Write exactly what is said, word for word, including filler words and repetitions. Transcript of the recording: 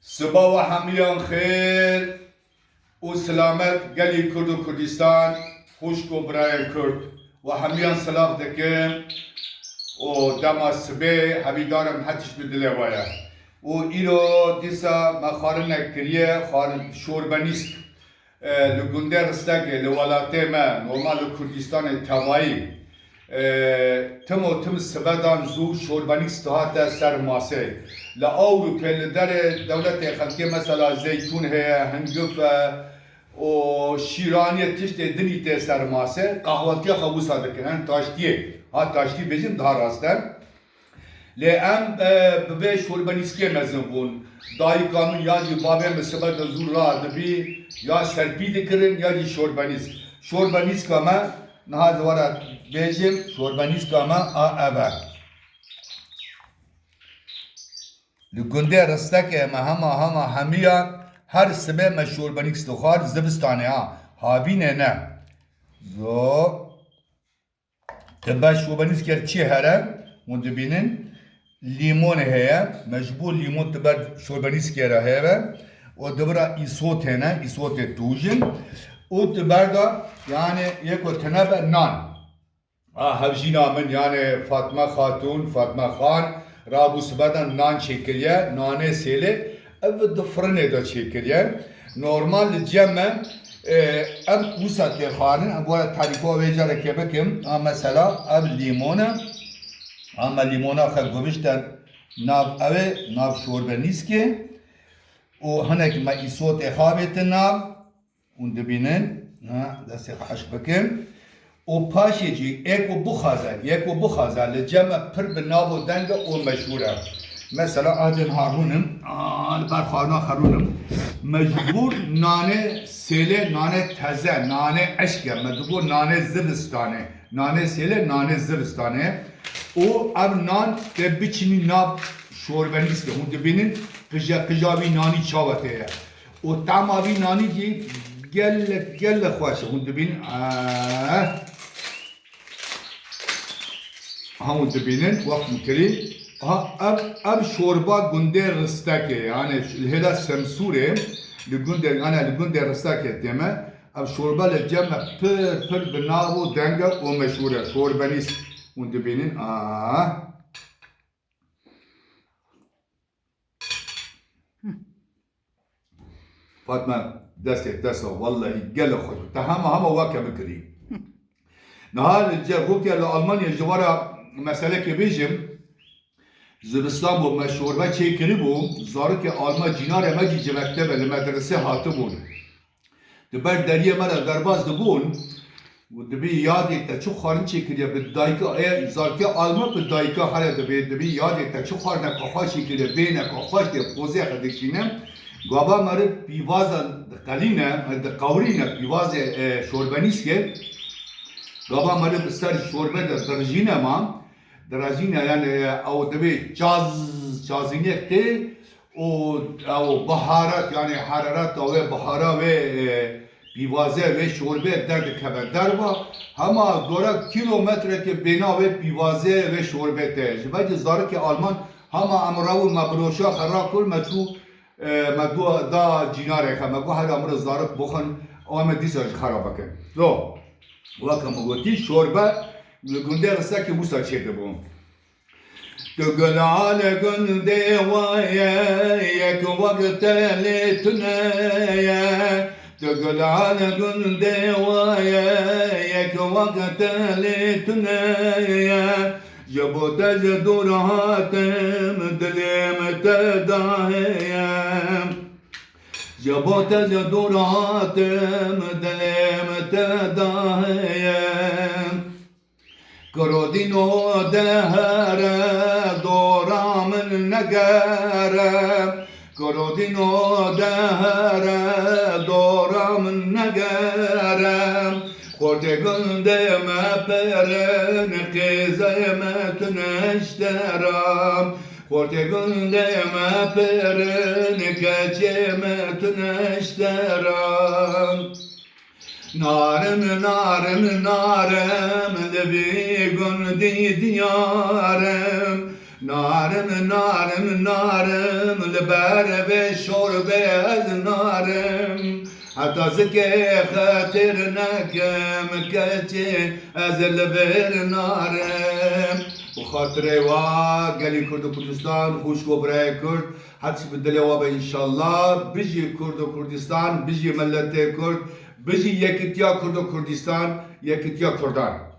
Siba we hemiyan xêr û silamet gelî Kurd û Kurdistan, xwişk û birayên Kurd. We hemiyan silav dikim û dema sibê hevîdarim her tişt bi dilê we ye. Û îro dîsa me xwarinek kiriye, xwarin şorbenîsk. E, li gundê Ristekê, li welatê me, normal li Kurdistanê tevayî, e, tim û tim sibedan zû şorbenîsk dihate ser masê. Li Ewropê, li derê dewletê xelkê mesela zeytûn heye, hingif e û şîraniyê tiştê dinî tê ser masê, qehwetiya xwe wisa dikin. Em taştiyê, ha taştî bêjin daha rast e. Lê em, e, bi vê şorbenîskê mezin bûn. Dayika min ya jî bavê min sibe de zû radibî, ya serpî dikirin, ya jî şorbenîsk. Şorbenîska me, niha ez we re bêjim, şorbenîska me a ev e. Li gundê Ristekê me hema hema hemiya her sibê me şorbenîsk dixwar, zivistanê ha, havînê ne. Zo. Ti beş şorbenîskê çi here, hûn dibînin, lîmonê heye, me ji bo lîmon ti ber şorbenîskê re heye ve, û di vira îsot hene, îsotê tûj in, û ti ber de, yani, yê ku tune be nan. A hevjîna min, yani Fatma Xatûn, Fatma Xan, rabû sibe de nan çêkiriye, nanê sêlê, ev di firinê de çêkiriye. Normal li cem me, e, ev wisa tê xwarin, em were tarîfa wê carekê bikim. A mesela ev lîmon e. A me lîmona xwe guvişte nav ew ê, nav şorbenîskê. Û hinek me îsotê xwe avêtin nav. Hûn dibînin. Ha, destê xwe hişk bikin. Û paşê jî ê ku bixwaze, yê ku bixwaze li cem me pir bi nav û deng e û meşhûr e. Mesela a cem ha rûnim, a, li ber xwarina xwe rûnim. Me ji bo nanê sêlê, nanê teze, nanê eşk e. Me digot nanê zivistanê. Nanê sêlê, nanê zivistanê. Û ev nan tê biçinî nav şorbenîskê. Hûn dibînin qije qija vî nanî çawa tê ye. Û tama vî nanî jî gelek, gelek xweş e. Hûn dibînin, eh. Ha hûn dibînin, wext min kirî. Ha, ev, ev şorba gundê Ristekê, yani li hêla Semsûrê, li gundê, yani li gundê Ristekê tê me. Ev şorba li cem me pir, pir bi nav û deng e û meşhûr e. Şorbenîsk hûn dibînin, ah. Fatma, destê te sax, wellahî gelek xweş bû. Te hema hema weke bikirî. Niha li ce-, rokê li Almanya ji we re meselekê bêjim. Zivistan bû, me şorbe çêkiribû, zarokê Alman cînarê me jî ji mektebe li medresê hatibûn. Di ber deriyê me re derbas dibûn û dibî yadê te çi xwarin çêkiriye bi dayika, ê, zarokê Alman bi dayika here dibê, dibî yadê te çi xwarineka xweş çêkiriye, bêhneka xweş tê pozê xwe dikişîne. Gava meriv pîvaza diqelîne, diqewirîne pîvazê, e, şorbenîskê. Gava meriv bi ser şorbe de dirijîne ma, dirijîne, yani, e, ew dibê çaz, çazînê tê, û ew biharat, yani herareta wê, bihara wê, e, pîvazê wê şorbê derdikeve derva. Hema dora kîlometreke bêhna wê pîvazê wê şorbê te. Ji ber zarokê Alman hema em rew me biroşa xwe rakir me çû, e, me du-, da cînarê xwe. Me got, "Her em re zarok bixwin, ew me dîsa ji xwe re bikin." Zo, weke min gotî, şorbe li gundê Risekê wisa çêdibû. Tu gul al gundê we ye, yek wek te lê tune ye. Tu gul al gundê we ye, yek wek te lê tune ye. Ji bo te ji dûr hatim, dilê min te da heye. Ji bo te ji dûr hatim, dilê min te da heye. Kirodîno de here, dora min negere. Kirodîno de here, dora min negere. Xortê gundê me pirin, qêzê me tune ji te re. Xortê gundê me pirin, keçê me tune ji te re. Narim, narim, narim, li vî gundî diyarim. Narim, narim, narim, li ber vê şorbê ez narim. Heta zikê xetir nekim, keçê ez li vir narim. Bi xatirê wa gelî Kurd û Kurdistan, xwişk û birayê Kurd, her tişt bi dilê wa be înşallah. Bijî Kurd û Kurdistan, bijî miletê Kurd, bijî yekîtiya Kurd û Kurdistan, yekîtiya Kurdan.